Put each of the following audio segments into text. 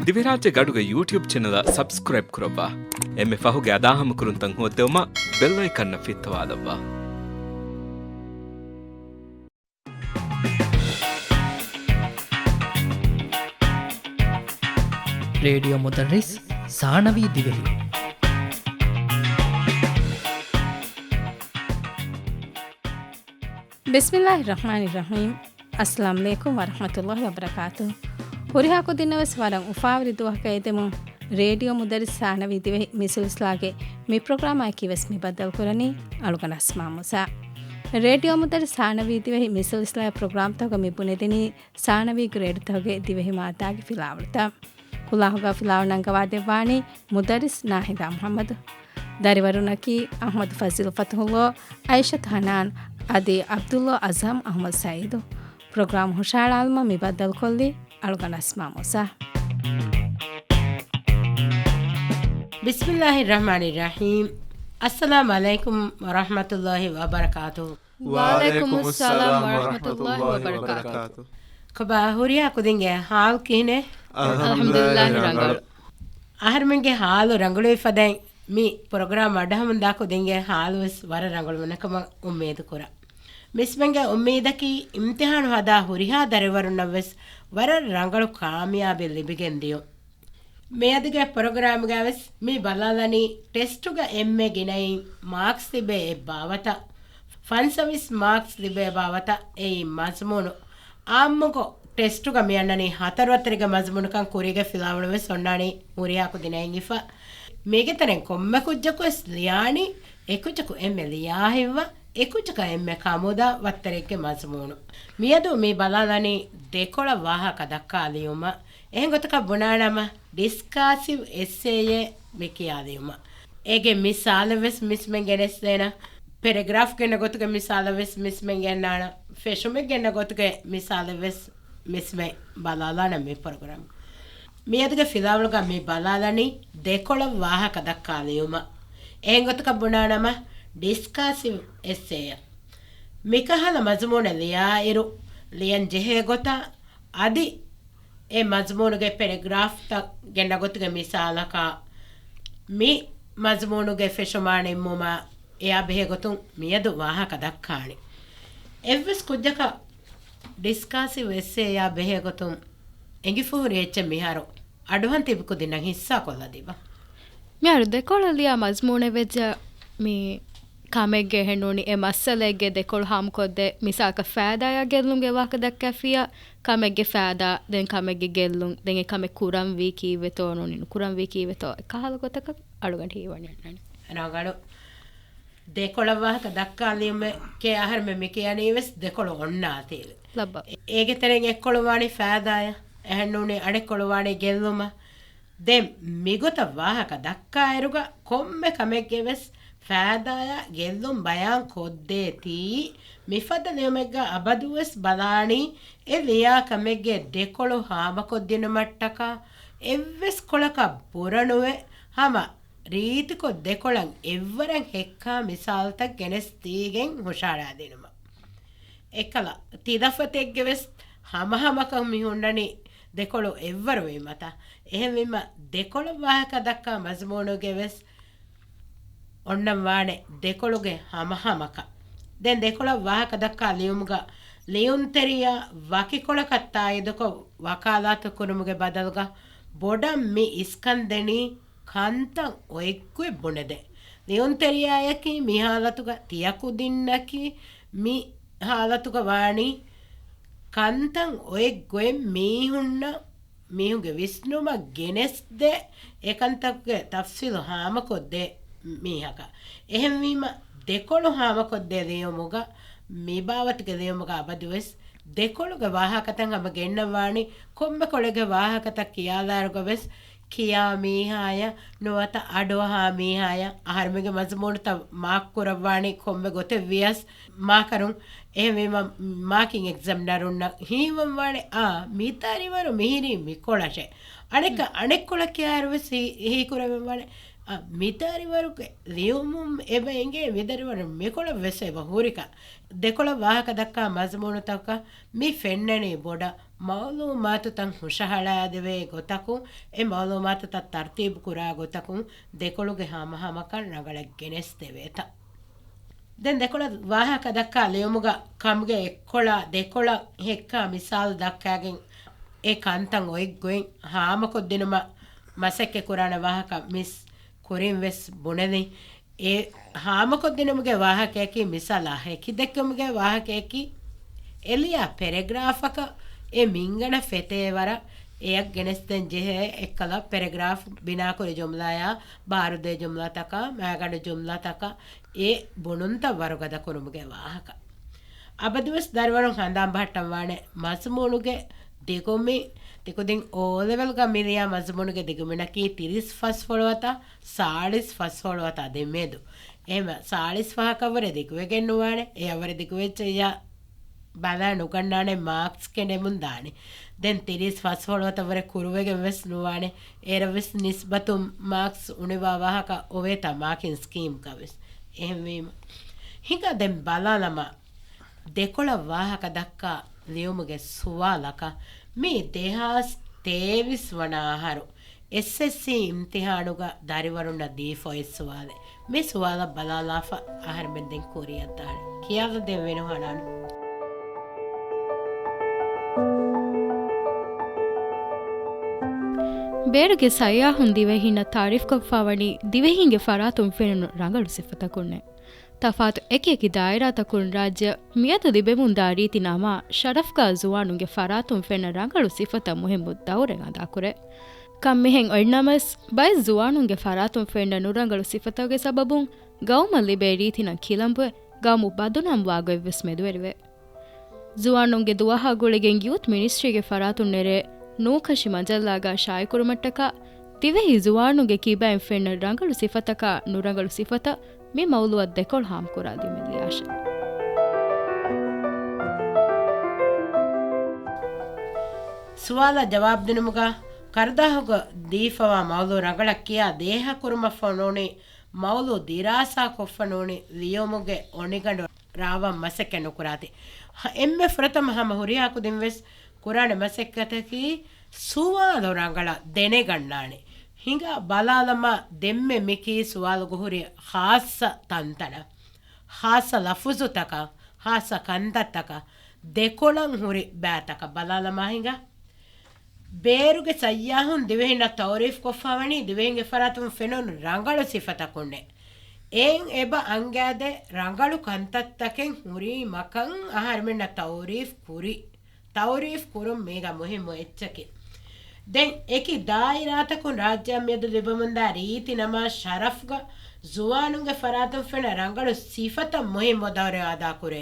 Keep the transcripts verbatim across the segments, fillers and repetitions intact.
ދިވެހިރާއްޖޭގެ އަޑުގެ ޔޫޓިއުބް ޗެނަލަށް ސަބްސްކްރައިބް ކުރައްވާ. އެންމެ ފަހުގެ އަދާހަމަކުރުންތައް ހޯއްދެވުމަށް ބެލް އައިކަންއަށް ފިއްތަވާލައްވާ. ރޭޑިއޯ މުދައްރިސް ސާނަވީ ދިވެހި. ބިސްމިއްލާހި ރަޙްމާނި ރަޙީމް. އައްސަލާމް ޢަލައިކުމް ވަރަޙްމަތުﷲި ވަބަރަކާތު. ހުރިހާ ކުދިންނަށް ވެސް ވަރަށް އުފާވެރި ދުވަހަކަށް އެދެމުން، ރޭޑިއޯ މުދައްރިސް ސާނަވީ ދިވެހި މި ސިލްސިލާގެ މި ޕްރޮގްރާމާއެކީ ވެސް މި ބައްދަލުކުރަނީ އަޅުގަނޑު އަސްމާ މޫސާ. ރޭޑިއޯ މުދައްރިސް ސާނަވީ ދިވެހި މި ސިލްސިލާގެ ޕްރޮގްރާމްތަކުގަ މި ބުނެދެނީ ސާނަވީ ގްރޭޑްތަކުގެ ދިވެހި މާއްދާގެ ފިލާވަޅުތައް. ކުލާހުގަ ފިލާވަޅު ނަންގަވާދެއްވާނީ މުދައްރިސް ނާހިދާ މުޙައްމަދު. ދަރިވަރުންނަކީ އަޙްމަދު ފަޒީލް ފަތުޙުﷲ، އައިޝަތު ޙަނާން އަދި ޢަބްދުﷲ އަޒްހަމް އަޙްމަދު ސަޢީދު. ޕްރޮގްރާމް ހުށަހަޅާލުމަށް މި ބައްދަލުކޮށްލީ އަޅުގަނޑު އަސްމާ މޫސާ. ބިސްމިއްލާހި ރަޙްމާނި ރަޙީމް. އައްސަލާމް ޢަލައިކުމް ވަރަޙްމަތުﷲި ވަބަރަކާތުހު. ވަޢަލައިކުމުއްސަލާމް ވަރަޙްމަތުﷲި ވަބަރަކާތުހު. ކޮބާ ހުރިހާ ކުދިންގެ ޙާލު ކިހިނެއް؟ އަލްޙަމްދުލިއްލާހި ރަނގަޅު. އަހަރެމެންގެ ޙާލު ރަނގަޅުވި ފަދައިން މި ޕްރޮގްރާމް އަޑުއަހަމުންދާ ކުދިންގެ ޙާލު ވެސް ވަރަށް ރަނގަޅުވާނެ ކަމަށް އުއްމީދު ކުރަން. މިސްމެންގެ އުއްމީދަކީ އިމްތިޙާނު ހަދާ ހުރިހާ ދަރިވަރުންނަށް ވެސް ވަރަށް ރަނގަޅު ކާމިޔާބީ ލިބިގެން ދިޔުން. މިއަދުގެ ޕްރޮގްރާމްގަ ވެސް މި ބަލާލަނީ ޓެސްޓުގަ އެންމެ ގިނައިން މާކްސް ލިބޭ އެއް ބާވަތަށް، ފަންސަވީސް މާކްސް ލިބޭ ބާވަތަށް އެއީ މަޒުމޫނު. އާއްމުކޮށް ޓެސްޓުގަ މިއަންނަނީ ހަތަރު އަތްތަރިގެ މަޒުމޫނުކަން ކުރީގެ ފިލާވަޅު ވެސް އޮންނާނީ ހުރިހާ ކުދިންނަށް އެނގިފަ. މީގެ ތެރެއިން ކޮންމެ ކުއްޖަކު ވެސް ލިޔާނީ އެކުއްޖަކު އެންމެ ލިޔާހިތްވާ، އެކުއްޖަކަށް އެންމެ ކަމުދާ ވައްތަރެއްގެ މަޒުމޫނު. މިއަދު މި ބަލާލަނީ ދެކޮޅަށް ވާހަކަ ދައްކާ ލިޔުމަށް. އެހެން ގޮތަކަށް ބުނާނަމަ، ޑިސްކާސިވް އެއްސޭއޭ މި ކިޔާލިޔުމަށް. އޭގެ މިސާލެއް ވެސް މިސްމެން ގެނެސްދޭނަން. ޕެރެގްރާފް ގެންނަ ގޮތުގެ މިސާލެއް ވެސް މިސްމެން ގެންނާނަން. ފެށުމެއް ގެންނަ ގޮތުގެ މިސާލެއް ވެސް މިސްމެން ބަލާލާނަން މި ޕްރޮގްރާމް. މިއަދުގެ ފިލާވަޅުގަ މި ބަލާލަނީ ދެކޮޅަށް ވާހަކަ ދައްކާލިޔުމަށް. އެހެން ގޮތަކަށް ބުނާނަމަ، ޑިސްކާސިވް އެއްސޭއަށް. މިކަހަލަ މަޒުމޫނެއް ލިޔާއިރު، ލިޔަން ޖެހޭ ގޮތާ އަދި އެ މަޒުމޫނުގެ ޕެރެގްރާފްތައް ގެންނަ ގޮތުގެ މިސާލަކާ، މި މަޒުމޫނުގެ ފެށުމާ ނިންމުމާ އެއާ ބެހޭ ގޮތުން މިއަދު ވާހަކަ ދައްކާނެ. އެއްވެސް ކުއްޖަކަށް ޑިސްކާސިވް އެއްސޭއާ ބެހޭ ގޮތުން އެނގިފަހުރި އެއްޗެއް މިހާރު އަޑުއަހަން ތިބި ކުދިންނަށް ހިއްސާ ކޮށްލަދީބަ. މިހާރު ދެކޮޅަށް ލިޔާ މަޒުމޫނެއް ވެއްޖެ މި ކަމެއްގެ އެހެންނޫނީ އެ މައްސަލައެއްގެ ދެކޮޅު ހާމަކޮށްދޭ، މިސާލަކަށް ފައިދާއާ ގެއްލުމުގެ ވާހަކަ ދައްކާފިއްޔާ، ކަމެއްގެ ފައިދާ، ދެން ކަމެއްގެ ގެއްލުން، ދެން އެ ކަމެއް ކުރަންވީ ކީއްވެތޯ ނޫނީ ނުކުރަންވީ ކީއްވެތޯ، އެ ކަހަލަ ގޮތަކަށް އަޅުގަނޑު ހީވަނީ އަންނަނީ. ރަނގަޅު. ދެކޮޅަށް ވާހަކަ ދައްކާލިޔުމެކޭ އަހަރެމެން މި ކިޔަނީ ވެސް ދެކޮޅު އޮންނާތީވެ. ލައްބަ. އޭގެ ތެރެއިން އެއްކޮޅު ވާނީ ފައިދާއަށް، އެހެންނޫނީ އަނެއްކޮޅު ވާނީ ގެއްލުމަށް. ދެން މިގޮތަށް ވާހަކަ ދައްކާއިރުގަ ކޮންމެ ކަމެއްގެ ވެސް ފައިދާއާ ގެއްލުން ބަޔާން ކޮށްދޭތީ، މިފަދަ ލިޔުމެއްގަ އަބަދުވެސް ބަލާނީ އެ ލިޔާ ކަމެއްގެ ދެކޮޅު ހާމަކޮށްދިނުމަށްޓަކާ އެއްވެސް ކޮޅަކަށް ބުރަނުވެ ހަމަ ރީތިކޮށް ދެކޮޅަށް އެއްވަރަށް ހެއްކާ މިސާލުތައް ގެނެސްދީގެން ހުށަހަޅާދިނުމަށް. އެކަލަ ތިލަފަތެއްގެ ވެސް ހަމަހަމަކަން މި ހުންނަނީ ދެކޮޅު އެއްވަރު ވީމަތާ. އެހެންވީމަ ދެކޮޅަށް ވާހަކަ ދައްކާ މަޒުމޫނުގެ ވެސް އޮންނަން ވާނެ ދެކޮޅުގެ ހަމަހަމަކަން. ދެން ދެކޮޅަށް ވާހަކަ ދައްކާ ލިޔުމުގަ ލިޔުންތެރިޔާ ވަކިކޮޅަކަށް ތާއީދުކޮށް ވަކާލާތު ކުރުމުގެ ބަދަލުގަ ބޮޑަށް މި އިސްކަންދެނީ ކަންތައް އޮތްގޮތް ބުނެދޭ. ލިޔުންތެރިޔާޔަކީ މި ހާލަތުގަ ތިޔަކުދިންނަކީ މި ހާލަތުގަ ވާނީ ކަންތައް އޮތްގޮތް މީހުންނަށް މީހުންގެ ވިސްނުމަށް ގެނެސްދޭ، އެކަންތަކުގެ ތަފްސީލު ހާމަކޮށްދޭ މީހަކަށް. އެހެންވީމަ، ދެކޮޅު ހާމަކޮށްދޭ ލިޔުމުގަ، މިބާވަތުގެ ލިޔުމުގަ އަބަދުވެސް ދެކޮޅުގެ ވާހަކަތައް ހަމަ ގެންނަން ވާނީ، ކޮންމެ ކޮޅެއްގެ ވާހަކަތައް ކިޔާލާއިރުގަ ވެސް، ކިޔާ މީހާޔަށް ނުވަތަ އަޑުއަހާ މީހާޔަށް އަހަރެމެންގެ މަޒުމޫނުތައް މާކް ކުރައްވާނީ ކޮންމެ ގޮތެއް ވިޔަސް، މާކަރުން. އެހެންވީމަ، މާކިން އެގްޒަމިނަރުންނަށް ހީވަން ވާނެ، އާ، މި ދަރިވަރު މިހިރީ މިކޮޅަށޭ. އަނެއްކަ، އަނެއްކޮޅަށް ކިޔާއިރު ވެސް ހީ، ހީކުރެވެން ވާނެ، އާ، މި ދަރިވަރުގެ ލިޔުމުން އެބަ އެނގޭ މި ދަރިވަރު މިކޮޅަށް ވެސް އެބަ ހުރިކަން. ދެކޮޅަށް ވާހަކަ ދައްކާ މަޒުމޫނުތަކަށް މި ފެންނަނީ ބޮޑަށް މައުލޫމާތުތައް ހުށަހަޅާދެވޭ ގޮތަކުން، އެ މައުލޫމާތުތައް ތަރުތީބު ކުރާ ގޮތަކުން ދެކޮޅުގެ ހަމަހަމަކަން ރަނގަޅަށް ގެނެސްދެވޭތަ؟ ދެން ދެކޮޅަށް ވާހަކަ ދައްކާ ލިޔުމުގަ ކަމުގެ އެއްކޮޅާ ދެކޮޅަށް ހެއްކާ މިސާލު ދައްކާގެން އެ ކަންތައް އޮތްގޮތް ހާމަކޮށްދިނުމަށް މަސައްކަތް ކުރާނެ ވާހަކަ މިސް ކުރިން ވެސް ބުނެލި. އެ ހާމަކޮށްދިނުމުގެ ވާހަކަޔަކީ، މިސާލާ ހެކިދެއްކުމުގެ ވާހަކަޔަކީ، އެ ލިޔާ ޕެރެގްރާފަކަށް އެ މިންގަނޑަށް ފެތޭ ވަރަށް އެޔަށް ގެނެސްދޭން ޖެހޭ އެއްކަލަ ޕެރެގްރާފް ބިނާކުރި ޖުމްލާޔާ، ބާރުދޭ ޖުމްލާތަކާ، މައިގަނޑު ޖުމްލާތަކާ، އެ ބުނުންތައް ވަރުގަދަ ކުރުމުގެ ވާހަކަ. އަބަދުވެސް ދަރިވަރުން ހަނދާން ބަހައްޓަން ވާނެ މަޒުމޫނުގެ ދިގުމި، ތިކުދިން އޯ ލެވެލްގަ މި ލިޔާ މަޒުމޫނުގެ ދިގުމިނަކީ ތިރީސް ފަސްފޮޅުވަތަ، ސާޅީސް ފަސްފޮޅުވަތަ ދެމެދު. އެހެމަ ސާޅީސް ފަހަކަށްވުރެ ދިގުވެގެން ނުވާނެ. އެއަށްވުރެ ދިގުވެއްޖެއްޔާ ބަލާ ނުގަންނާނެ، މާކްސް ކެނޑެމުން ދާނެ. ދެން ތިރީސް ފަސްފޮޅުވަތަށްވުރެ ކުރުވެގެން ވެސް ނުވާނެ. އޭރަށް ވެސް ނިސްބަތުން މާކްސް އުނިވާ ވާހަކަ އޮވޭތާ މާކިން ސްކީމްގަ ވެސް. އެހެންވީމަ، ހިނގާ ދެން ބަލާލަމާ، ދެކޮޅަށް ވާހަކަ ދައްކާ ލިޔުމުގެ ސުވާލަކަށް. މީ ދެހާސް ތޭވީސް ވަނަ އަހަރު އެސްއެސްސީ އިމްތިހާނުގަ ދަރިވަރުންނަށް ދީފަ އޮތް ސުވާލެއް. މި ސުވާލަށް ބަލާލާފަ އަހަރެމެން ދެން ކުރިއަށްދާނެ. ކިޔާލަދޭން ވެނު ހަނާން. ބޭރުގެ ސައްޔާހުން ދިވެހީންނަށް ތާރީފްކޮށްފަވަނީ ދިވެހީންގެ ފަރާތުން ފެނުނު ރަނގަޅު ސިފަތަކުންނޭ. ތަފާތު އެކިއެކި ދާއިރާތަކުން ރާއްޖެއަށް މިއަދު ލިބެމުންދާ ރީތި ނަމާ ޝަރަފްގާ ޒުވާނުންގެ ފަރާތުން ފެންނަ ރަނގަޅު ސިފަތައް މުހިއްމު ދައުރެއް އަދާކުރޭ. ކަންމިހެން އޮތްނަމަވެސް، ބައެއް ޒުވާނުންގެ ފަރާތުން ފެންނަ ނުރަނގަޅު ސިފަތަކުގެ ސަބަބުން ގައުމަށް ލިބޭ ރީތިނަން ކިލަނބުވެ، ގައުމު ބަދުނާމް ވާގޮތްވެސް މެދުވެރިވޭ. ޒުވާނުންގެ ދުވަހާ ގުޅިގެން ޔޫތް މިނިސްޓްރީގެ ފަރާތުން ނެރޭ ނޫކަށި މަޖައްލާގާ ޝާއިކުރުމަށްޓަކާ، ދިވެހި ޒުވާނުންގެ ކިބައިން ފެންނަ ރަނގަޅު ސިފަތަކާ ނުރަނގަޅު ސިފަތައް މި މައުލޫއަށް ދެކޮޅު ހާމަކުރާލީމެއް ލިޔާށެ. ސުވާލަށް ޖަވާބުދިނުމުގަ ކަރުދާހުގަ ދީފަވާ މައުލޫ ރަނގަޅަށް ކިޔާ ދޭހަކުރުމަށްފަހު ނޫނީ، މައުލޫ ދިރާސާ ކޮށްފަ ނޫނީ، ލިޔުމުގެ އޮނިގަނޑު ރާވަން މަސައްކަތް ނުކުރާތި. ހަ، އެންމެ ފުރަތަމަ ހަމަ ހުރިހާ ކުދިން ވެސް ކުރާނެ މަސައްކަތަކީ ސުވާލު ރަނގަޅަށް ދެނެގަންނާނެ. ހިނގާ ބަލާލަމާ ދެންމެ މިކީ ސުވާލުގަ ހުރި ޚާއްޞަ ތަންތަނަށް، ޚާއްޞަ ލަފުޒުތަކަށް، ޚާއްޞަ ކަންތައްތަކަށް، ދެކޮޅަށް ހުރި ބައިތަކަށް ބަލާލަމާ ހިނގާ. ބޭރުގެ ސައްޔާހުން ދިވެހިންނަށް ތައުރީފް ކޮށްފަވަނީ ދިވެހިންގެ ފަރާތުން ފެނުނު ރަނގަޅު ސިފަތަކުންނޭ. އެއިން އެބަ އަންގާދޭ ރަނގަޅު ކަންތައްތަކެއް ހުރީމަކަން އަހަރެމެންނަށް ތައުރީފް ކުރި، ތައުރީފް ކުރުން މީގަ މުހިއްމު އެއްޗަކީ. ދެން އެކި ދާއިރާތަކުން ރާއްޖެއަށް މިއަދު ލިބެމުންދާ ރީތި ނަމާ ޝަރަފްގަ ޒުވާނުންގެ ފަރާތުން ފެންނަ ރަނގަޅު ސިފަތައް މުހިއްމު ދައުރެއް އަދާކުރޭ.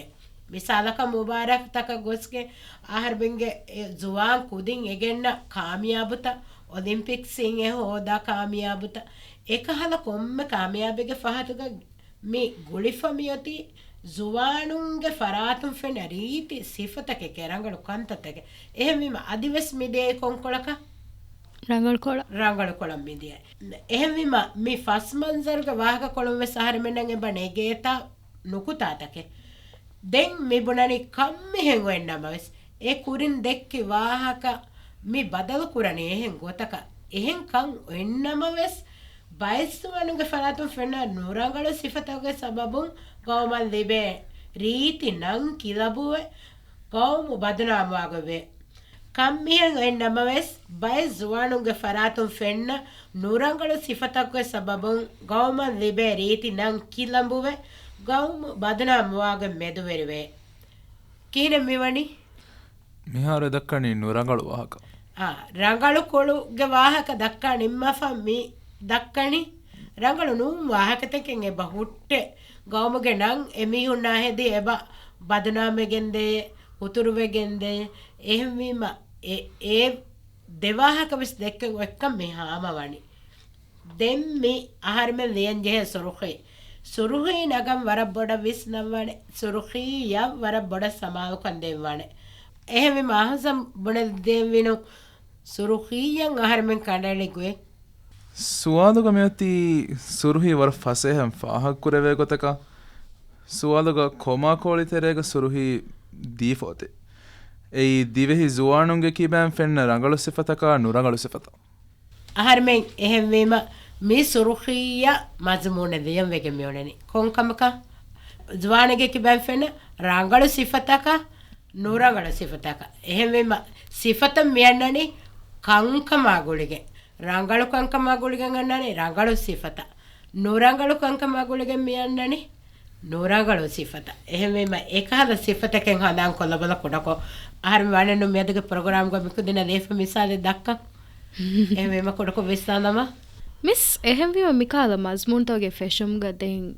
މިސާލަކަށް މުބާރާތަކަށް ގޮސްގެން އަހަރެމެންގެ އެ ޒުވާން ކުދިން އެގެންނަ ކާމިޔާބުތައް، އޮލިމްޕިކްސްއިން އެ ހޯދާ ކާމިޔާބުތައް، އެކަހަލަ ކޮންމެ ކާމިޔާބީގެ ފަހަތުގަ މި ގުޅިފަ މިއޮތީ ޒުވާނުންގެ ފަރާތުން ފެންނަ ރީތި ސިފަތަކެކޭ، ރަނގަޅު ކަންތައްތަކެއް. އެހެންވީމަ އަދިވެސް މިދިޔައީ ކޮންކޮޅަކަށް؟ ރަނގަޅު ކޮޅަށް. ރަނގަޅު ކޮޅަށް މިދިޔައީ. އެހެންވީމަ މި ފަސް މަންޒަރުގެ ވާހަކަކޮޅުން ވެސް އަހަރެމެންނަށް އެބަ ނެގޭތާ ނުކުތާތަކެއް. ދެން މި ބުނަނީ ކަންމިހެން އޮތްނަމަވެސް، އެ ކުރިން ދެއްކި ވާހަކަ މި ބަދަލު ކުރަނީ އެހެން ގޮތަކަށް. އެހެން ކަން އޮތްނަމަވެސް، ބައެއް ޒުވާނުންގެ ފަރާތުން ފެންނަ ނުރަނގަޅު ސިފަތަކުގެ ސަބަބުން ގައުމަށް ލިބޭ ރީތި ނަން ކިލަނބުވެ، ގައުމު ބަދުނާމްވާގޮތްވޭ. ކަންމިހެން އޮތް ނަމަވެސް، ބައެއް ޒުވާނުންގެ ފަރާތުން ފެންނަ ނުރަނގަޅު ސިފަތަކުގެ ސަބަބުން ގައުމަށް ލިބޭ ރީތި ނަން ކިލަނބުވެ، ގައުމު ބަދުނާމްވާގޮތް މެދުވެރިވޭ. ކިހިނެއް މިވަނީ؟ މިހާރު ދައްކަނީ ނުރަނގަޅު ވާހަކަ. އާ، ރަނގަޅު ކޮޅުގެ ވާހަކަ ދައްކާ ނިންމާފަ މި ދައްކަނީ ރަނގަޅު ނޫން ވާހަކަތަކެއް އެބަ ހުއްޓެ، ގައުމުގެ ނަން އެމީހުންނާ ހެދި އެބަ ބަދުނާމްވެގެންދޭ، ހުތުރުވެގެންދޭ. އެހެންވީމަ އެ، އެ ދެ ވާހަކަ ވެސް ދެއްކެން އޮތްކަން މި ހާމަވަނީ. ދެން މި އަހަރެމެން ލިޔަންޖެހޭ ސުރުޚީ. ސުރުޚީ ނަގަން ވަރަށް ބޮޑަށް ވިސްނަންވާނެ. ސުރުޚީއަށް ވަރަށް ބޮޑަށް ސަމާލުކަން ދޭންވާނެ. އެހެންވީމަ އަހުސަން ބުނެދޭންވީނު ސުރުޚީއަށް އަހަރެމެން ކަނޑައެޅި ގޮތް. ސުވާލުގަ މިއޮތީ ސުރުޚީ ވަރަށް ފަސޭހައިން ފާހަގަކުރެވޭ ގޮތަކަށް. ސުވާލުގަ ކޮމާ ކޯޅި ތެރޭގަ ސުރުޚީ ދީފަ އޮތީ. އެއީ ދިވެހި ޒުވާނުންގެ ކިބައިން ފެންނަ ރަނގަޅު ސިފަތަކާ ނުރަނގަޅު ސިފަތައް. އަހަރެމެން އެހެންވީމަ، މި ސުރުޚީއަށް މަޒުމޫނެއް ލިޔަން ވެގެން މިއުޅެނީ ކޮންކަމަކަށް؟ ޒުވާނެއްގެ ކިބައިން ފެންނަ ރަނގަޅު ސިފަތަކަށް، ނުރަނގަޅު ސިފަތަކަށް. އެހެންވީމަ، ސިފަތައް މިއަންނަނީ ކަންކަމާ ގުޅިގެން. ރަނގަޅު ކަންކަމާ ގުޅިގެން އަންނަނީ ރަނގަޅު ސިފަތައް. ނުރަނގަޅު ކަންކަމާ ގުޅިގެން މިއަންނަނީ ނުރަނގަޅު ސިފަތައް. އެހެންވީމަ، އެކަހަލަ ސިފަތަކެއް ހަނދާން ކޮށްލަބަލަ ކުޑަކޮށް، އަހަރެން ވާނެއްނު މިއަދުގެ ޕްރޮގްރާމްގަ މިކުދިންނަށް ލިޔެފަ މިސާލެއް ދައްކަން. އެހެންވީމަ، ކުޑަކޮށް ވިސްނާލަމާ. މިސް، އެހެންވީމަ، މިކަހަލަ މަޒްމޫންތަކުގެ ފެށުމުގަ ދެން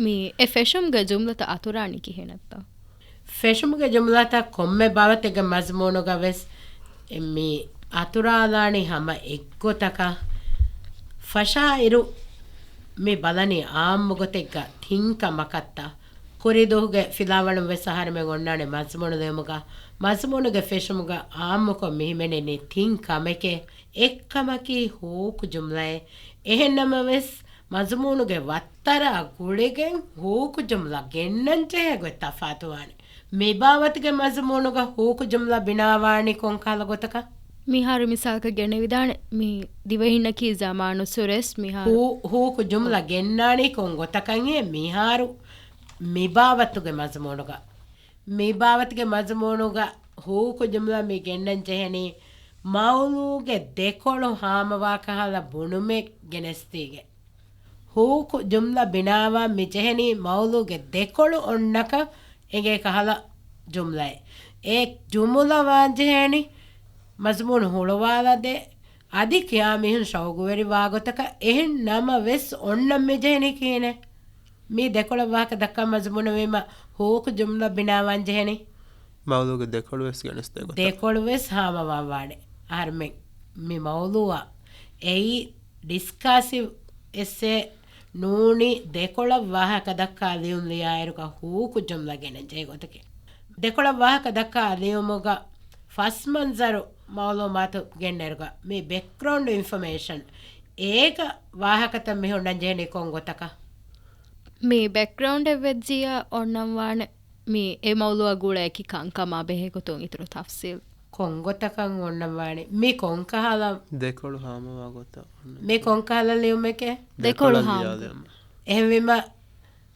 މި އެ ފެށުމުގެ ޖުމްލަތައް އަތުރާނީ ކިހިނެއްތޯ؟ ފެށުމުގެ ޖުމްލަތައް ކޮންމެ ބާވަތެއްގެ މަޒްމޫނުގަ ވެސް މި އަތުރާލާނީ ހަމަ އެއްގޮތަކަށް. ފަށާއިރު މި ބަލަނީ އާއްމު ގޮތެއްގަ ތިން ކަމަކަށްތަ؟ ކުރީ ދުވަހުގެ ފިލާވަޅުން ވެސް އަހަރެމެން އޮންނާނެ މަޒްމޫނު ލިޔުމުގަ. މަޒްމޫނުގެ ފެށުމުގަ އާއްމުކޮށް މި ހިމެނެނީ ތިން ކަމެކޭ. އެއްކަމަކީ ހޫކު ޖުމްލައެއް. އެހެންނަމަވެސް، މަޒުމޫނުގެ ވައްތަރާ ގުޅިގެން ހޫކު ޖުމްލަ ގެންނަން ޖެހޭ ގޮތް ތަފާތުވާނެ. މިބާވަތުގެ މަޒުމޫނުގަ ހޫކު ޖުމްލަ ބިނާވާނީ ކޮންކަހަލަ ގޮތަކަށް؟ މިހާރު މިސާލަކަށް ގެނެވިދާނެ، މި ދިވެހިންނަކީ ޒަމާނުއްސުރެ ވެސް މިހާރު. ހޫ-، ހޫކު ޖުމްލަ ގެންނާނީ ކޮން ގޮތަކަށްހޭ މިހާރު މިބާވަތުގެ މަޒުމޫނުގަ؟ މިބާވަތުގެ މަޒުމޫނުގަ ހޫކު ޖުމްލަ މި ގެންނަން ޖެހެނީ މައުޟޫގެ ދެކޮޅު ހާމަވާ ކަހަލަ ބުނުމެއް ގެނެސްދީގެން. ހޫކު ޖުމްލަ ބިނާވާން މި ޖެހެނީ މައުޟޫގެ ދެކޮޅު އޮންނަކަން އެނގޭ ކަހަލަ ޖުމްލައެއް. އެ ޖުމުލަ ވާން ޖެހޭނީ މަޒުމޫނު ހުޅުވާލާ ދޭ، އަދި ކިޔާ މީހުން ޝައުގުވެރިވާ ގޮތަކަށް. އެހެން ނަމަ ވެސް އޮންނަން މި ޖެހެނީ ކިހިނެއް؟ މި ދެކޮޅަށް ވާހަކަ ދައްކާ މަޒުމޫނުވީމަ ހޫކު ޖުމްލަ ބިނާވާން ޖެހެނީ. މައުޟޫގެ ދެކޮޅު ވެސް ގެނެސްދޭ ގޮތަށް. ދެކޮޅު ވެސް ހާމަވާން ވާނެ. އަހަރުމެން މި މައުޟޫއަށް އެއީ ޑިސްކާސިވް އެސޭ ނޫނީ ދެކޮޅަށް ވާހަކަ ދައްކާ ލިޔުން ލިޔާއިރުގަ ހޫކު ޖުމްލަ ގެނެން ޖެހޭ ގޮތަކީ. ދެކޮޅަށް ވާހަކަ ދައްކާ ލިޔުމުގަ ފަސް މަންޒަރު މައުލޫމާތު ގެންނައިރުގަ މި ބެކްގްރައުންޑް އިންފޮމޭޝަން އޭގަ ވާހަކަތައް މި ހުންނަން ޖެހެނީ ކޮން ގޮތަކަށް؟ މި ބެކްގްރައުންޑެއް ވެއްޖިއްޔާ އޮންނަން ވާނެ މި އެ މައުޟޫއާ ގުޅޭ އެކި ކަންކަމާ ބެހޭ ގޮތުން އިތުރު ތަފްސީލް. ކޮން ގޮތަކަށް އޮންނަން ވާނެ؟ މި ކޮންކަހަލަ؟ ދެކޮޅު ހާމަވާ ގޮތަށް އޮންނަން. މި ކޮންކަހަލަ ލިޔުމެކޭ؟ ދެކޮޅު ދެކޮޅަށް ހާމަ. ލިޔާލެވުމަށް. އެހެންވީމަ،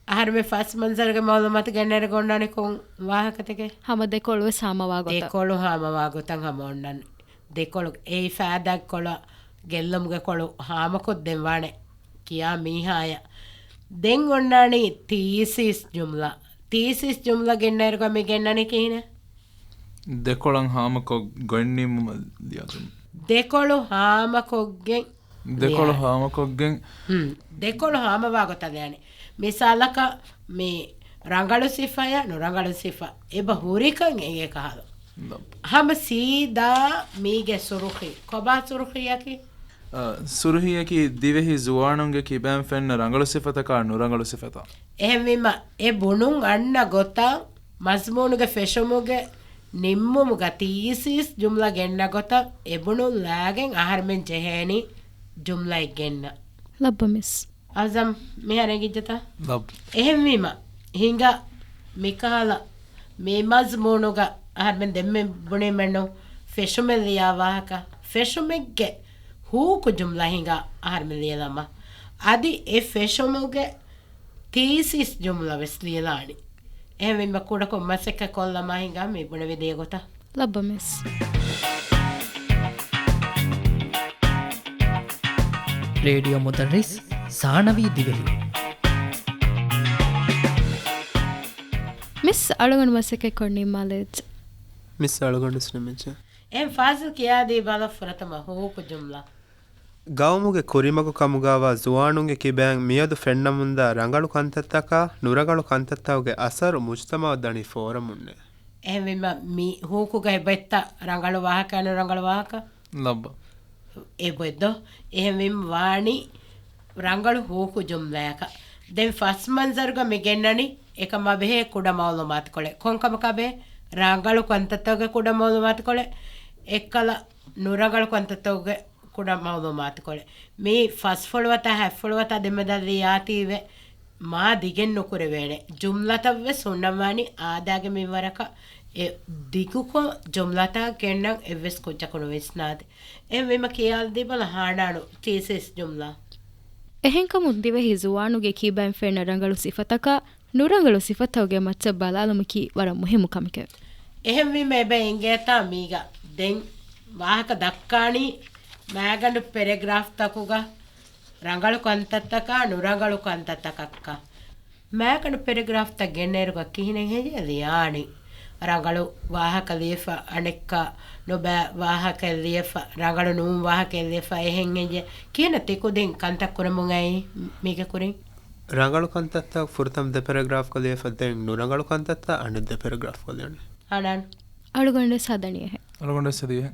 އަހަރުމެން ފަސް މަންޒަރުގެ މައުލޫމާތު ގެންނައިރު އޮންނާނީ ކޮން ވާހަކަތަކެއް؟ ހަމަ ދެކޮޅު ވެސް ހާމަވާ ގޮތަށް. ދެކޮޅު ހާމަވާ ގޮތަށް ހަމަ އޮންނަން. ދެކޮޅު އެއީ ފައިދާގެ ކޮޅަށް، ގެއްލުމުގެ ކޮޅު ހާމަކޮށްދެން ވާނެ ކިޔާ މީހާޔަށް. ދެން އޮންނާނީ ތީސިސް ޖުމްލަ. ތީސިސް ޖުމްލަ ގެންނައިރުގަ މި ގެންނަނީ ކިހިނެއް؟ ދެކޮޅަށް ހާމަކޮށް ގޮތް ނިންމުމަށް ލިޔާ ޖުމްލަ. ދެކޮޅު ހާމަކޮށްގެން ދެކޮޅު ލިޔާ. ހާމަކޮށްގެން. ހުން. ދެކޮޅު ހާމަވާ ގޮތަށް ލިޔާނެ. މިސާލަކަށް މި ރަނގަޅު ސިފަޔާ ނުރަނގަޅު ސިފަ އެބަ ހުރިކަން އެނގޭ ކަހަލަ. ލައްބަ. ހަމަ ސީދާ މީގެ ސުރުޚީ. ކޮބާ ސުރުޚީއަކީ؟ އަ، ސުރުޚީއަކީ ދިވެހި ޒުވާނުންގެ ކިބައިން ފެންނަ ރަނގަޅު ސިފަތަކާ ނުރަނގަޅު ސިފަތައް. އެހެންވީމަ، އެ ބުނުން އަންނަ ގޮތަށް މަޒްމޫނުގެ ފެށުމުގެ ނިންމުމުގަ ތީސިސް ޖުމްލަ ގެންނަ ގޮތަށް އެ ބުނުން ލާގެން އަހަރުމެން ޖެހޭނީ ޖުމްލައެއް ގެންނަން. ލައްބަ މިސް. އަޒަމް، މިހާރު އެނގިއްޖެތަ؟ ލައްބަ. އެހެންވީމަ، ހިނގާ މިކަހަލަ މި މަޒްމޫނުގަ އަހަރުމެން ދެންމެ ބުނީމެއްނު ފެށުމެއް ލިޔާ ވާހަކަ، ފެށުމެއްގެ ހޫކު ޖުމްލަ ހިނގާ އަހަރުމެން ލިޔެލަމާ. އަދި އެ ފެށުމުގެ ތީސިސް ޖުމްލަ ވެސް ލިޔެލާނީ. އެހެންވީމަ ކުޑަކޮށް މަސައްކަތް ކޮށްލަމާ ހިނގާ މި ބުނެވި ދިޔަ ގޮތަށް. ލައްބަ މިސް. ރޭޑިއޯ މުދައްރިސް ސާނަވީ ދިވެހި. މިސް އަޅުގަނޑު މަސައްކަތް ކޮށް ނިންމާލެވިއްޖެ. މިސް އަޅުގަނޑު ވެސް ނިމިއްޖެ. އެހެން ފާޒިލް ކިޔާދީ ބަލަ ފުރަތަމަ ހޫކު ޖުމްލަ. ގައުމުގެ ކުރިމަގު ކަމުގާވާ ޒުވާނުންގެ ކިބައިން މިއަދު ފެންނަމުންދާ ރަނގަޅު ކަންތައްތަކާ ނުރަނގަޅު ކަންތައްތަކުގެ އަސަރު މުޖުތަމަޢަށް ދަނީ ފޯރަމުންނޭ. އެހެންވީމަ މި ހޫކުގަ އެބައްތަ ރަނގަޅު ވާހަކަ ނުރަނގަޅު ވާހަކަ؟ ލައްބަ. އެބައްދޯ. އެހެންވީމަ ވާނީ ރަނގަޅު ހޫކު ޖުމްލަޔަކަށް. ދެން ފަސް މަންޒަރުގަ މި ގެންނަނީ އެކަމާ ބެހޭ ކުޑަ މައުލޫމާތުކޮޅެއް. ކޮންކަމަކާ ބެހޭ؟ ރަނގަޅު ކަންތައްތަކުގެ ކުޑަ މައުލޫމާތުކޮޅެއް. އެއްކަލަ ނުރަނގަޅު ކަންތައްތަކުގެ ކުޑަ މައުލޫމާތުކޮޅެއް. މި ފަސްފުޅުވަތާ ހަތްފުޅުވަތާ ދެމެދަށް ލިޔާތީވެ މާ ދިގެއް ނުކުރެވޭނެ. ޖުމްލަތައް ވެސް ހުންނަންވާނީ އާދައިގެ މިންވަރަކަށް. އެ ދިގުކޮށް ޖުމްލަތައް ގެންނަން އެއްވެސް ކުއްޖަކު ނުވިސްނާދޭ. އެހެންވީމަ ކިޔާލަދީބަލަ ހާނާނު ތީސިސް ޖުމްލަ. އެހެންކަމުން ދިވެހި ޒުވާނުގެ ކިބައިން ފެންނަ ރަނގަޅު ސިފަތަކާ، ނުރަނގަޅު ސިފަތަކުގެ މައްޗަށް ބަލާލުމަކީ ވަރަށް މުހިއްމު ކަމެކެވެ. އެހެންވީމަ އެބަ އެނގޭތާ މީގަ ދެން ވާހަކަ ދައްކާނީ މާގަނޑު ޕެރެގްރާފްތަކުގަ ރަނގަޅު ކަންތައްތަކާ ނުރަނގަޅު ކަންތައްތަކަކަށް. މާގަނޑު ޕެރެގްރާފްތައް ގެންނައިރުގަ ކިހިނެއް ހެއްޔޭ ލިޔާނީ؟ ރަނގަޅު ވާހަކަ ލިޔެފަ، އަނެއްކާ ނުބައި ވާހަކައެއް ލިޔެފަ، ރަނގަޅު ނޫން ވާހަކައެއް ލިޔެފަ، އެހެން ހެއްޔޭ؟ ކިހިނެއް ތިކުދިން ކަންތައް ކުރަމުން އައީ މީގެ ކުރިން؟ ރަނގަޅު ކަންތައްތައް ފުރަތަމަ ދެ ޕެރެގްރާފްގަ ލިޔެފަ، ދެން ނުރަނގަޅު ކަންތައްތައް އަނެއް ދެ ޕެރެގްރާފްގަ ލިޔަނީ. ހަނާން. އަޅުގަނޑު ސަދަނިއެހެ. އަޅުގަނޑު ސަދިއެހެ.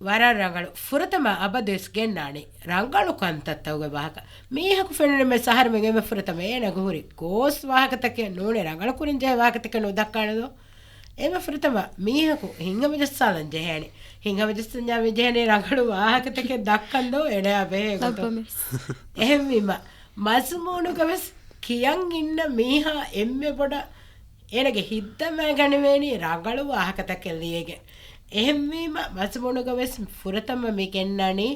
ވަރަށް ރަނގަޅު. ފުރަތަމަ އަބަދުވެސް ގެންނާނީ ރަނގަޅު ކަންތައްތަކުގެ ވާހަކަ. މީހަކު ފެނުނެމެ ސަހަރުމެން އެންމެ ފުރަތަމަ އޭނަގެ ހުރި ގޯސް ވާހަކަތަކެއް ނޫނޭ، ރަނގަޅު ކުރަންޖެހޭ ވާހަކަތަކެއް ނުދައްކާނެދޯ؟ އެންމެ ފުރަތަމަ މީހަކު ހިތްހަމަޖައްސާލަން ޖެހޭނެ. ހިތްހަމަޖައްސަންޏާ މި ޖެހޭނީ ރަނގަޅު ވާހަކަތަކެއް ދައްކަންދޯ އޭނަޔާ ބެހޭ ގޮތުން. ލައްބަމެސް. އެހެންވީމަ، މަޒުމޫނުގަވެސް ކިޔަން އިންނަ މީހާ އެންމެ ބޮޑަށް އޭނަގެ ހިތްދަމާ ގަނެވޭނީ ރަނގަޅު ވާހަކަތަކެއް ލިޔެގެން. އެހެންވީމަ، މަޒުމޫނުގަވެސް ފުރަތަމަ މި ގެންނަނީ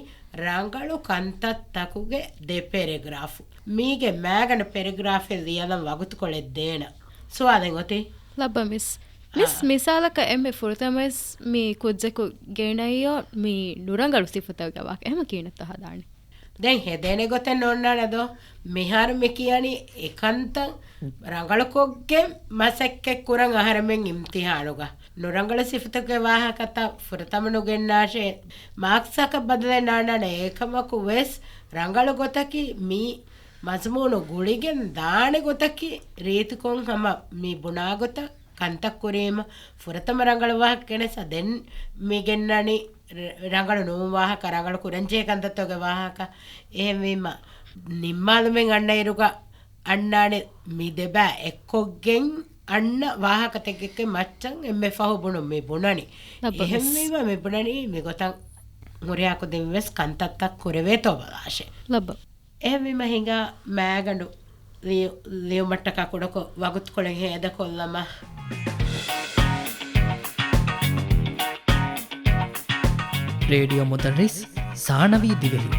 ރަނގަޅު ކަންތައްތަކުގެ ދެ ޕެރެގްރާފު. މީގެ މާގަނޑު ޕެރެގްރާފެއް ލިޔަލަން ވަގުތުކޮޅެއް ދޭނަ. ސުވާލެއް އޮތީ؟ ލައްބަމެސް. މިސް، އާ. މިސާލަކަށް އެންމެ ފުރަތަމަވެސް މި ކުއްޖަކު ގެނައިޔޯ މި ނުރަނގަޅު ސިފަތަކުގެ ވާހަކަ. އެހެމަ ކީނަތަ ހަދާނެ؟ ދެން ހެދޭނެ ގޮތެއް ނޯންނާނެ ދޯ؟ މިހާރު މި ކިޔަނީ އެކަންތައް ރަނގަޅުކޮށްގެން މަސައްކަތް ކުރަން އަހަރެމެން އިމްތިހާނުގަ. ނުރަނގަޅު ސިފަތަކުގެ ވާހަކަތައް ފުރަތަމަ ނުގެންނާށޭ. މާކްސްއަކަށް ބަދަލެއް ނާންނާނެ. އެކަމަކު ވެސް ރަނގަޅު ގޮތަކީ މި މަޒުމޫނު ގުޅިގެން ދާނެ ގޮތަކީ ރީތިކޮށް ހަމަ މި ބުނާ ގޮތަށް ކަންތައް ކުރީމަ ފުރަތަމަ ރަނގަޅު ވާހަކަ ގެނެސް ދެން މި ގެންނަނީ ރަ-، ރަނގަޅު ނޫން ވާހަކަ، ރަނގަޅު ކުރަންޖެހޭ ކަންތައްތަކުގެ ވާހަކަ. އެހެންވީމަ، ނިންމާލުމެއް އަންނައިރުގަ އަންނާނެ މި ދެބާ އެއްކޮށްގެން އަންނަ ވާހަކަތަކެއްގެ މައްޗަށް އެންމެ ފަހު ބުނުން މި ބުނަނީ. ލައްބަމެސް. އެހެންވީމަ، މި ބުނަނީ މިގޮތަށް ހުރިހާ ކުދިން ވެސް ކަންތައްތައް ކުރެވޭތޯ ބަލާށޭ. ލައްބަ. އެހެންވީމަ ހިނގާ މާގަނޑު ލިޔު-، ލިޔުމަށްޓަކާ ކުޑަކޮށް ވަގުތުކޮޅެއް ހޭދަކޮށްލަމާ. ރޭޑިއޯ މުދައްރިސް ސާނަވީ ދިވެހި.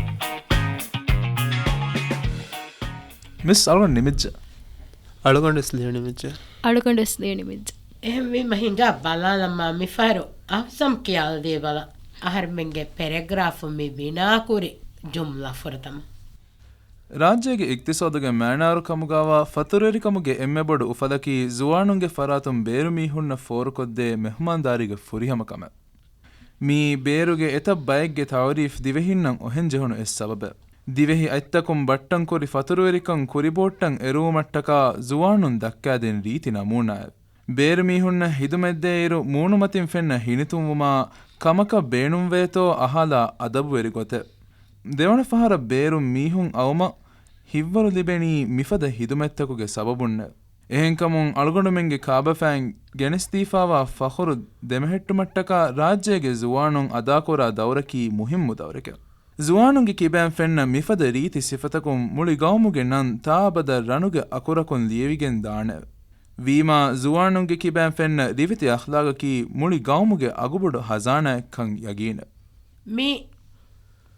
މިސް އަޅުގަނޑު ނިމިއްޖެ. އަޅުގަނޑު ވެސް ލިޔުނިމިއްޖެ. އަޅުގަނޑު ވެސް ލިޔުނިމިއްޖެ. އެހެންވީމަ ހިނގާ ބަލާލަމާ މިފަހަރު އަހްސަމް ކިޔާލަދީބަލަ. އަހަރެމެންގެ ޕެރެގްރާފު މި ބިނާކުރި ޖުމްލަ ފުރަތަމަ. ރާއްޖޭގެ އިގްތިސޯދުގެ މައިނާރު ކަމުގަވާ ފަތުރުވެރިކަމުގެ އެންމެ ބޮޑު އުފަލަކީ ޒުވާނުންގެ ފަރާތުން ބޭރު މީހުންނަށް ފޯރުކޮށްދޭ މެހުމާންދާރީގެ ފުރިހަމަކަމެއް. މީ ބޭރުގެ އެތައް ބައެއްގެ ތައުރީފް ދިވެހިންނަށް އޮހެން ޖެހުނު އެއް ސަބަބެއް. ދިވެހި އަތްތަކުން ބައްޓަންކުރި ފަތުރުވެރިކަން ކުރިބޯއްޓަން އެރުވުމަށްޓަކާ ޒުވާނުން ދައްކާދިން ރީތި ނަމޫނާއެއް. ބޭރު މީހުންނަށް ހިދުމަތްދޭއިރު މޫނުމަތިން ފެންނަ ހިނިތުންވުމާ ކަމަކަށް ބޭނުންވޭތޯ އަހާލާ އަދަބުވެރި ގޮތެއް. ދެވަނަ ފަހަރަށް ބޭރު މީހުން އައުމަށް ހިތްވަރު ލިބެނީ މިފަދަ ހިދުމަތްތަކުގެ ސަބަބުންނެވެ. އެހެންކަމުން އަޅުގަނޑުމެންގެ ކާބަފައިން ގެނެސްދީފާވާ ފަޚުރު ދެމެހެއްޓުމަށްޓަކާ ރާއްޖޭގެ ޒުވާނުން އަދާކުރާ ދައުރަކީ މުހިއްމު ދައުރެކެވެ. ޒުވާނުންގެ ކިބައިން ފެންނަ މިފަދަ ރީތި ސިފަތަކުން މުޅި ގައުމުގެ ނަން ތާއަބަދަށް ރަނުގެ އަކުރަކުން ލިޔެވިގެން ދާނެ. ވީމާ، ޒުވާނުންގެ ކިބައިން ފެންނަ ރިވެތި އަޚްލާގަކީ މުޅި ގައުމުގެ އަގުބޮޑު ހަޒާނާއެއްކަން ޔަގީނެވެ. މި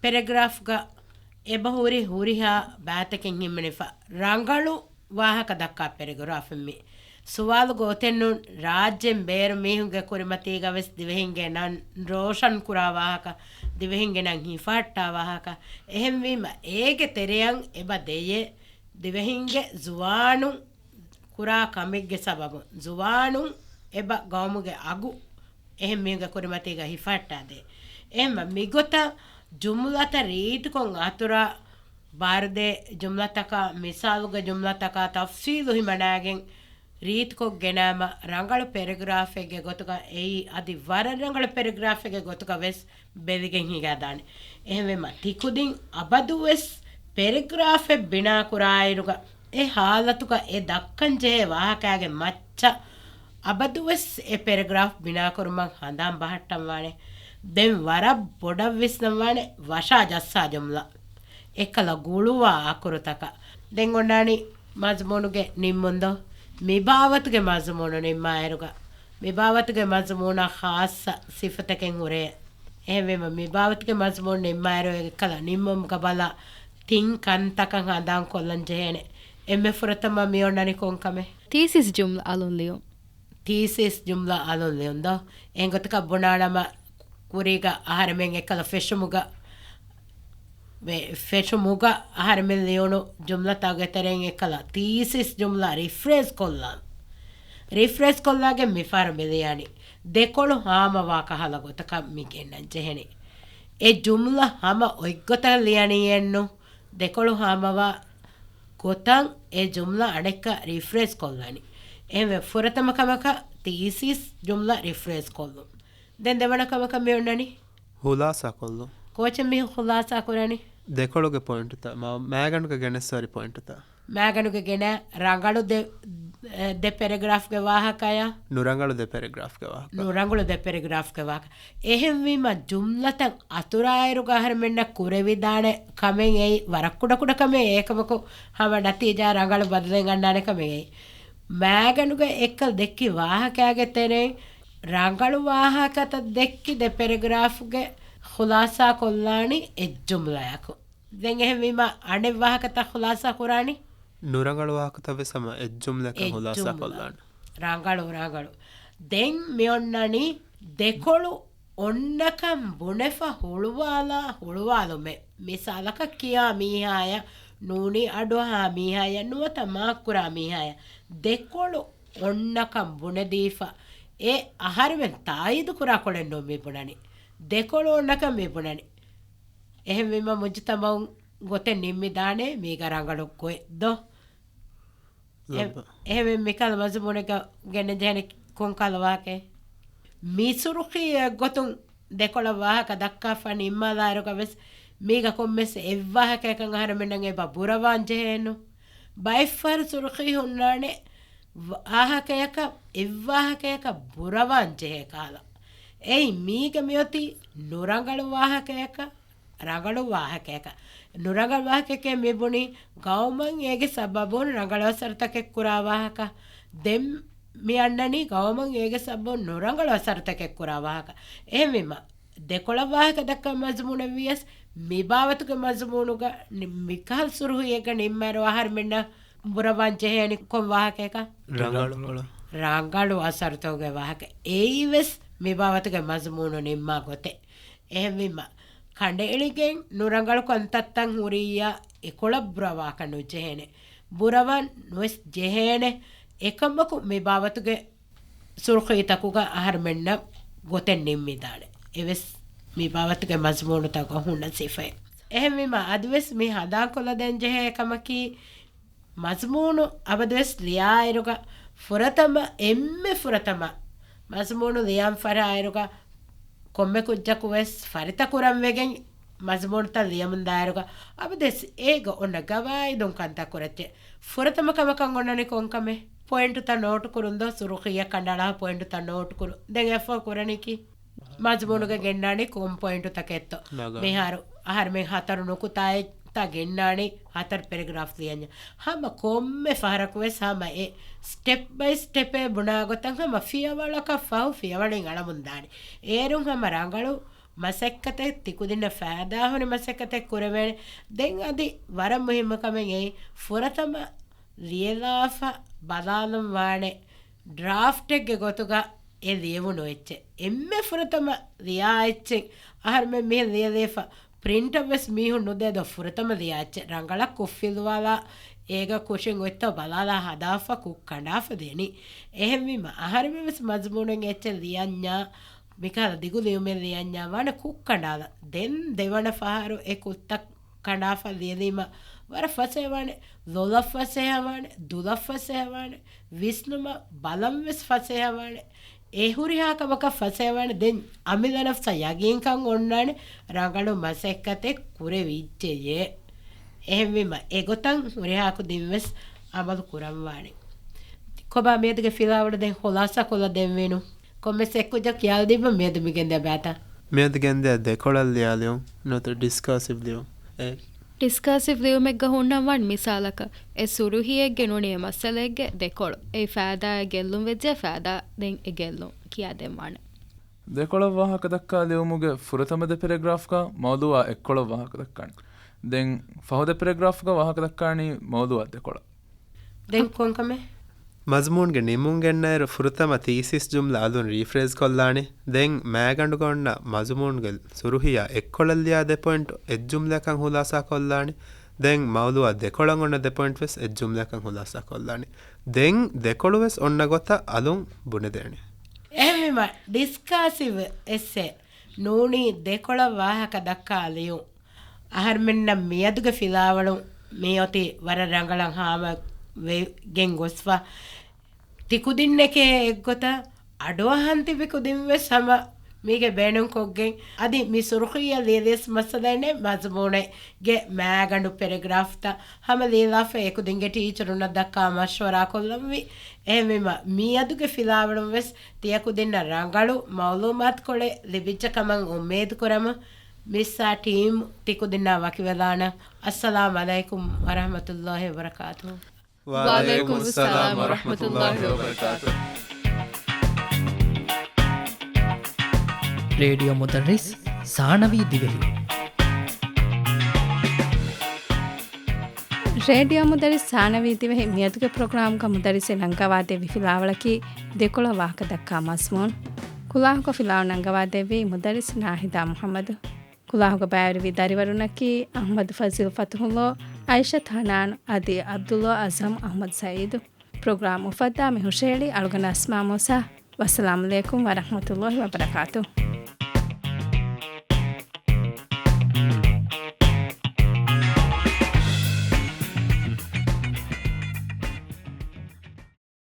ޕެރެގްރާފްގަ އެބަހުރި ހުރިހާ ބައިތަކެއް ހިމެނިފަ ރަނގަޅު ވާހަކަ ދައްކާ ޕެރެގްރާފެއް މި. ސުވާލުގެ އޮތެއްނޫން، ރާއްޖޭން ބޭރު މީހުންގެ ކުރިމަތީގަ ވެސް ދިވެހިންގެ ނަން ރޯޝަން ކުރާ ވާހަކަ، ދިވެހިންގެ ނަން ހިފަހައްޓާ ވާހަކަ، އެހެންވީމަ އޭގެ ތެރެއަށް އެބަ ދެޔޭ ދިވެހިންގެ ޒުވާނުން ކުރާ ކަމެއްގެ ސަބަބުން ޒުވާނުން އެބަ ގައުމުގެ އަގު އެހެން މީހުންގެ ކުރިމަތީގަ ހިފަހައްޓާދޭ. އެހެންމަ މިގޮތަށް ޖުމްލަތައް ރީތިކޮށް އަތުރާ ބާރުދޭ ޖުމްލަތަކާ، މިސާލުގެ ޖުމްލަތަކާ ތަފްސީލު ހިމަނާގެން ރީތިކޮށް ގެނައިމަ ރަނގަޅު ޕެރެގްރާފެއްގެ ގޮތުގަ އެއީ އަދި ވަރަށް ރަނގަޅު ޕެރެގްރާފެއްގެ ގޮތުގަ ވެސް ބެލިގެން ހިނގާދާނެ. އެހެންވީމަ ތިކުދިން އަބަދުވެސް ޕެރެގްރާފެއް ބިނާކުރާއިރުގަ އެ ހާލަތުގަ އެ ދައްކަންޖެހޭ ވާހަކައިގެ މައްޗަށް އަބަދުވެސް އެ ޕެރެގްރާފް ބިނާކުރުމަށް ހަނދާން ބަހައްޓަންވާނެ. ދެން ވަރަށް ބޮޑަށް ވިސްނަންވާނެ ވަށާ ޖައްސާ ޖުމްލަ. އެކަލަ ގުޅުވާ އަކުރުތަކަށް. ދެން އޮންނާނީ މަޒުމޫނުގެ ނިންމުންދޯ؟ މި ބާވަތުގެ މަޒުމޫނު ނިންމާއިރުގަ މިބާވަތުގެ މަޒުމޫނާ ޚާއްޞަ ސިފަތަކެއް ހުރޭ. އެހެންވީމަ، މިބާވަތުގެ މަޒުމޫނު ނިންމާއިރު އެކަލަ ނިންމުމުގަ ބަލާ ތިން ކަންތަކަށް ހަނދާން ކޮށްލަން ޖެހޭނެ. އެންމެ ފުރަތަމަ މި އޮންނަނީ ކޮން ކަމެއް؟ ތީސިސް ޖުމްލަ އަލުން ލިޔުން. ތީސިސް ޖުމްލަ އަލުން ލިޔުން ދޯ؟ އެހެން ގޮތަކަށް ބުނާނަމަ، ކުރީގަ އަހަރެމެން އެކަލަ ފެށުމުގަ، ވެ-، ފެށުމުގަ އަހަރެމެން ލިޔުނު ޖުމްލަތަކުގެ ތެރެއިން އެކަލަ ތީސިސް ޖުމްލަ ރިފްރޭޒް ކޮށްލާން. ރިފްރޭޒް ކޮށްލާގެން މިފަހަރު މި ލިޔަނީ ދެކޮޅު ހާމަވާ ކަހަލަ ގޮތަކަށް މި ގެންނަން ޖެހެނީ. އެ ޖުމްލަ ހަމަ އޮތްގޮތަށް ލިޔަނީއެއްނު، ދެކޮޅު ހާމަވާ ގޮތަށް އެ ޖުމްލަ އަނެއްކާ ރިފްރޭޒް ކޮށްލަނީ. އެހެންވެ، ފުރަތަމަ ކަމަކަށް ތީސިސް ޖުމްލަ ރިފްރޭޒް ކޮށްލުން. ދެން ދެވަނަ ކަމަކަށް މި އޮންނަނީ؟ ޚުލާސާ ކޮށްލުން. ކޯޗެއް މި ޚުލާސާ ކުރަނީ؟ ދެކޮޅުގެ ޕޮއިންޓުތައް، މާ-، މާގަނޑުގެ ގެނެއްސަވާރި ޕޮއިންޓުތައް. މާގަނޑުގެ ގެނައި ރަނގަޅު ދެ، ދެ ޕެރެގްރާފްގެ ވާހަކަޔާ؟ ނުރަނގަޅު ދެ ޕެރެގްރާފްގެ ވާހަކަ. ނުރަނގަޅު ދެ ޕެރެގްރާފްގެ ވާހަކަ. އެހެންވީމަ، ޖުމްލަތައް އަތުރާއިރުގަ އަހަރެމެންނަށް ކުރެވިދާނެ ކަމެއް އެއީ ވަރަށް ކުޑަކުޑަ ކަމެއް. އެކަމަކު ހަމަ ނަތީޖާ ރަނގަޅު ބަދަލެއް އަންނާނެ ކަމެއް އެއީ. މާގަނޑުގަ އެކަލް ދެއްކި ވާހަކައިގެ ތެރެއިން ރަނގަޅު ވާހަކަތައް ދެއްކި ދެ ޕެރެގްރާފްގެ ޚުލާސާ ކޮށްލާނީ އެއް ޖުމްލަޔަކު. ދެން އެހެންވީމަ، އަނެއް ވާހަކަތައް ޚުލާސާ ކުރާނީ؟ ނުރަނގަޅު ވާހަކަތައް ވެސް ހަމަ އެއް ޖުމްލައަކަށް އެއް ޚުލާސާ ޖުމްލަ. ކޮށްލާނެ. ރަނގަޅު، ރަނގަޅު. ދެން މި އޮންނަނީ ދެކޮޅު އޮންނަކަން ބުނެފަ ހުޅުވާލާ ހުޅުވާލުމެއް. މިސާލަކަށް ކިޔާ މީހާޔަށް ނޫނީ އަޑުއަހާ މީހާޔަށް ނުވަތަ މާކުރާ މީހާޔަށް ދެކޮޅު އޮންނަކަން ބުނެދީފަ، އެ އަހަރެމެން ތާއީދު ކުރާ ކޮޅެއް ނޫން މި ބުނަނީ. ދެކޮޅު އޮންނަކަން މި ބުނަނީ. އެހެންވީމަ މުޖުތަމަޢު ގޮތެއް ނިންމިދާނެ މީގަ ރަނގަޅު ގޮތް ދޯ؟ އެ-، ލައްބަ. އެހެންވެ މިކަހަލަ މަޒުމޫނެއްގަ ގެނެ ޖެހެނެ ކޮންކަހަލަ ވާހަކައެއް؟ މި ސުރުޚީ އެއްގޮތުން ދެކޮޅަށް ވާހަކަ ދައްކާފަ ނިންމާލާއިރުގަ ވެސް މީގަ ކޮންމެސް އެއްވާހަކަޔަކަށް އަހަރެމެންނަށް އެބަ ބުރަވާން ޖެހޭނު. ބައެއްފަހަރު ސުރުޚީ ހުންނާނެ ވާހަކަޔަކަށް އެއްވާހަކަޔަކަށް ބުރަވާން ޖެހޭ ކަހަލަ. އެއީ މީގަ މިއޮތީ ނުރަނގަޅު ވާހަކަޔަކަށް ރަނގަޅު ވާހަކަޔަކަށް. ނުރަނގަޅު ވާހަކަޔަކޭ މި ބުނީ ގައުމަށް އޭގެ ސަބަބުން ރަނގަޅު އަސަރުތަކެއް ކުރާ ވާހަކަ. ދެން މި އަންނަނީ ގައުމަށް އޭގެ ސަބަބުން ނުރަނގަޅު އަސަރުތަކެއް ކުރާ ވާހަކަ. އެހެންވީމަ، ދެކޮޅަށް ވާހަކަ ދައްކާ މަޒުމޫނެއް ވިޔަސް، މި ބާވަތުގެ މަޒުމޫނުގަ ނި-، މިކަހަލަ ސުރުޚީއެއްގަ ނިންމާއިރު އަހަރެމެންނަށް ބުރަވާން ޖެހޭނީ ކޮން ވާހަކަޔަކަށް؟ ރަނގަޅު. ރަނގަޅު އަސަރުތަކުގެ ވާހަކަ. އެއީ ވެސް މި ބާވަތުގެ މަޒުމޫނު ނިންމާ ގޮތެއް. އެހެންވީމަ، ކަނޑައެޅިގެން ނުރަނގަޅު ކަންތައްތައް ހުރިއްޔާ އެކޮޅަށް ބުރަވާކަށް ނުޖެހޭނެ. ބުރަވަން ނުވެސް ޖެހޭނެ. އެކަމަކު މި ބާވަތުގެ ސުރުޚީތަކުގަ އަހަރުމެންނަށް ގޮތެއް ނިންމިދާނެ. އެވެސް މި ބާވަތުގެ މަޒުމޫނުތަކުގަ ހުންނަ ސިފައެއް. އެހެންވީމަ، އަދިވެސް މި ހަނދާންކޮށްލަދޭން ޖެހޭ ކަމަކީ، މަޒުމޫނު އަބަދުވެސް ލިޔާއިރުގަ ފުރަތަމަ، އެންމެ ފުރަތަމަ މަޒުމޫނު ލިޔަން ފަށާއިރުގަ ކޮންމެ ކުއްޖަކު ވެސް ފަރިތަކުރަން ވެގެން މަޒުމޫނުތައް ލިޔަމުންދާއިރުގަ އަބަދުވެސް އޭގަ އޮންނަ ގަވާއިދުން ކަންތައް ކުރައްޗޭ. ފުރަތަމަ ކަމަކަށް އޮންނަނީ ކޮންކަމެއް؟ ޕޮއިންޓުތައް ނޯޓު ކުރުން ދޯ؟ ސުރުޚީއަށް ކަނޑައަޅާ ޕޮއިންޓުތައް ނޯޓު ކުރުން. ދެން އެއަށްފަހު ކުރަނީކީ؟ މަޒުމޫނުގަ ގެންނާނީ ކޮން ޕޮއިންޓުތަކެއްތޯ؟ ނަގާ. މިހާރު އަހަރުމެން ހަތަރު ނުކުތާއެއްތައް ގެންނާނީ ހަތަރު ޕެރެގްރާފް ލިޔަންޏާ. ހަމަ ކޮންމެ ފަހަރަކު ވެސް ހަމަ އެ ސްޓެޕް ބައި ސްޓެޕޭ ބުނާ ގޮތަށް ހަމަ ފިޔަވަޅަކަށް ފަހު ފިޔަވަޅިން އަޅަމުންދާނީ. އޭރުން ހަމަ ރަނގަޅު މަސައްކަތެއް ތިކުދިންނަށް ފައިދާހުރި މަސައްކަތެއް ކުރެވޭނެ. ދެން އަދި ވަރަށް މުހިއްމު ކަމެއް އެއީ ފުރަތަމަ ލިޔެލާފަ ބަލާލަން ވާނެ ޑްރާފްޓެއްގެ ގޮތުގަ އެ ލިޔެވުނު އެއްޗެއް. އެންމެ ފުރަތަމަ ލިޔާ އެއްޗެއް އަހަރުމެން މިހެން ލިޔެލީފަ ޕްރިންޓަށް ވެސް މީހުން ނުދޭ ދޯ ފުރަތަމަ ލިޔާ އެއްޗެއް. ރަނގަޅަށް ކުށްފިލުވާލާ އޭގަ ކުށިން އޮތްތޯ ބަލާލާ ހަދާފަ ކުށް ކަނޑާފަ ދޭނީ. އެހެންވީމަ އަހަރެމެން ވެސް މަޒުމޫނެއް އެއްޗެއް ލިޔަންޏާ މިކަހަލަ ދިގު ލިޔުމެއް ލިޔަންޏާ ވާނެ ކުށް ކަނޑާލަ. ދެން ދެވަނަ ފަހަރު އެ ކުށްތައް ކަނޑާފަ ލިޔެލީމަ ވަރަށް ފަސޭހަވާނެ، ލޮލަށް ފަސޭހަވާނެ، ދުލަށް ފަސޭހަވާނެ، ވިސްނުމަށް ބަލަން ވެސް ފަސޭހަވާނެ. އެ ހުރިހާ ކަމަކަށް ފަސޭހަވާނެ. ދެން އަމިއްލަ ނަފްސަށް ޔަގީންކަން އޮންނާނެ ރަނގަޅު މަސައްކަތެއް ކުރެވިއްޖެޔޭ. އެހެންވީމަ އެގޮތަށް ހުރިހާ ކުދިން ވެސް އަމަލު ކުރަންވާނެ. ކޮބާ މިއަދުގެ ފިލާވަޅު ދެން ޚުލާސާ ކޮށްލަ ދެންވީނު؟ ކޮންމެސް އެއްކުއްޖަކު ކިޔާލަދީބަ މިއަދު މިގެންދޭ ބައިތައް. މިއަދު ގެންދޭ ދެކޮޅަށް ލިޔާލިޔުން ނުވަތަ ޑިސްކާސިވް ލިޔުން. އެ ޑިސްކާސިވް ލިޔުމެއްގަ ހުންނަން ވަން މިސާލަކަށް، އެ ސުރުހީއެއްގެ ނޫނީ އެ މައްސަލައެއްގެ ދެކޮޅު، އެއީ ފައިދާއާ ގެއްލުން ވެއްޖެ ފައިދާ ދެން އެ ގެއްލުން ކިޔާދެއްވާނެ. ދެކޮޅަށް ވާހަކަ ދައްކާ ލިޔުމުގެ ފުރަތަމަ ދެ ޕެރެގްރާފްގަ މައުޟޫއާ އެއްކޮޅަށް ވާހަކަ ދައްކާނެ. ދެން ފަހު ދެ ޕެރެގްރާފްގަ ވާހަކަ ދައްކާނީ މައުޟޫއާ ދެކޮޅަށް. ދެން ކޮންކަމެއް؟ މަޒުމޫންގެ ނިމުން ގެންނައިރު ފުރަތަމަ ތީސިސް ޖުމްލަ އަލުން ރީފްރޭޒް ކޮށްލާނެ. ދެން މައިގަނޑުގަ އޮންނަ މަޒުމޫންގެ ސުރުހީއާ އެއްކޮޅަށް ލިޔާ ދެ ޕޮއިންޓް އެއް ޖުމްލައަކަށް ހުލާސާ ކޮށްލާނެ. ދެން މައުޟޫއާ ދެކޮޅަށް އޮންނަ ދެ ޕޮއިންޓް ވެސް އެއް ޖުމްލައަކަށް ހުލާސާ ކޮށްލާނެ. ދެން ދެކޮޅު ވެސް އޮންނަ ގޮތަށް އަލުން ބުނެދޭނެ. އެހެންވީމަ، ޑިސްކާސިވް އެއްސޭ ނޫނީ ދެކޮޅަށް ވާހަކަ ދައްކާ ލިޔުން. އަހަރުމެންނަށް މިއަދުގެ ފިލާވަޅުން މިއޮތީ ވަރަށް ރަނގަޅަށް ހާމަވެގެން ގޮސްފަ. ތިކުދިންނެކޭ އެއްގޮތަށް އަޑުއަހަން ތިބި ކުދިން ވެސް ހަމަ މީގެ ބޭނުންކޮށްގެން، އަދި މި ސުރުޚީއަށް ލިޔެލިޔަސް މައްސަލައެއް ނެތް، މަޒުމޫނެއްގެ މައިގަނޑު ޕެރެގްރާފްތައް ހަމަ ލިޔެލާފަ އެކުދިންގެ ޓީޗަރުންނަށް ދައްކާ މަޝްވަރާ ކޮށްލަންވީ. އެހެންވީމަ، މިއަދުގެ ފިލާވަޅުން ވެސް ތިޔަކުދިންނަށް ރަނގަޅު މައުލޫމާތުކޮޅެއް ލިބިއްޖެ ކަމަށް އުއްމީދުކުރަމު، މިސްއާ ޓީމް ތިކުދިންނާ ވަކިވެލާނަން. އައްސަލާމް އަލައިކުމް ވަރަޙްމަތުﷲ ވަބަރަކާތުހު. ވަޢަލައިކުމުއް ސަލާމް ވަރަޙްމަތުﷲ ވަބަރަކާތުހު. ރޭޑިއޯ މުދައްރިސް ސާނަވީ ދިވެހި. ރޭޑިއޯ މުދައްރިސް ސާނަވީ ދިވެހި މިއަދުގެ ޕްރޮގްރާމްގަ މުދައްރިސް ރަނގަވާދެއްވި ފިލާވަޅަކީ ދެކޮޅަށް ވާހަކަ ދައްކާ މަޒުމޫން. ކުލާހުގަ ފިލާވަޅު ނަންގަވާދެއްވީ މުދައްރިސް ނާހިދާ މުޙައްމަދު. ކުލާހުގަ ބައިވެރިވި ދަރިވަރުންނަކީ އަޙްމަދު ފަޒީލް ފަތުޙުﷲ، އައިޝަތު ޙަނާން އަދި ޢަބްދުﷲ އަޒްހަމް އަޙްމަދު ސަޢީދު. ޕްރޮގްރާމް އުފައްދާ މި ހުށަހެޅީ އަޅުގަނޑު އަސްމާ މޫސާ. ވައްސަލާމް ޢަލައިކުމް ވަރަޙްމަތުﷲ ވަބަރަކާތުހު.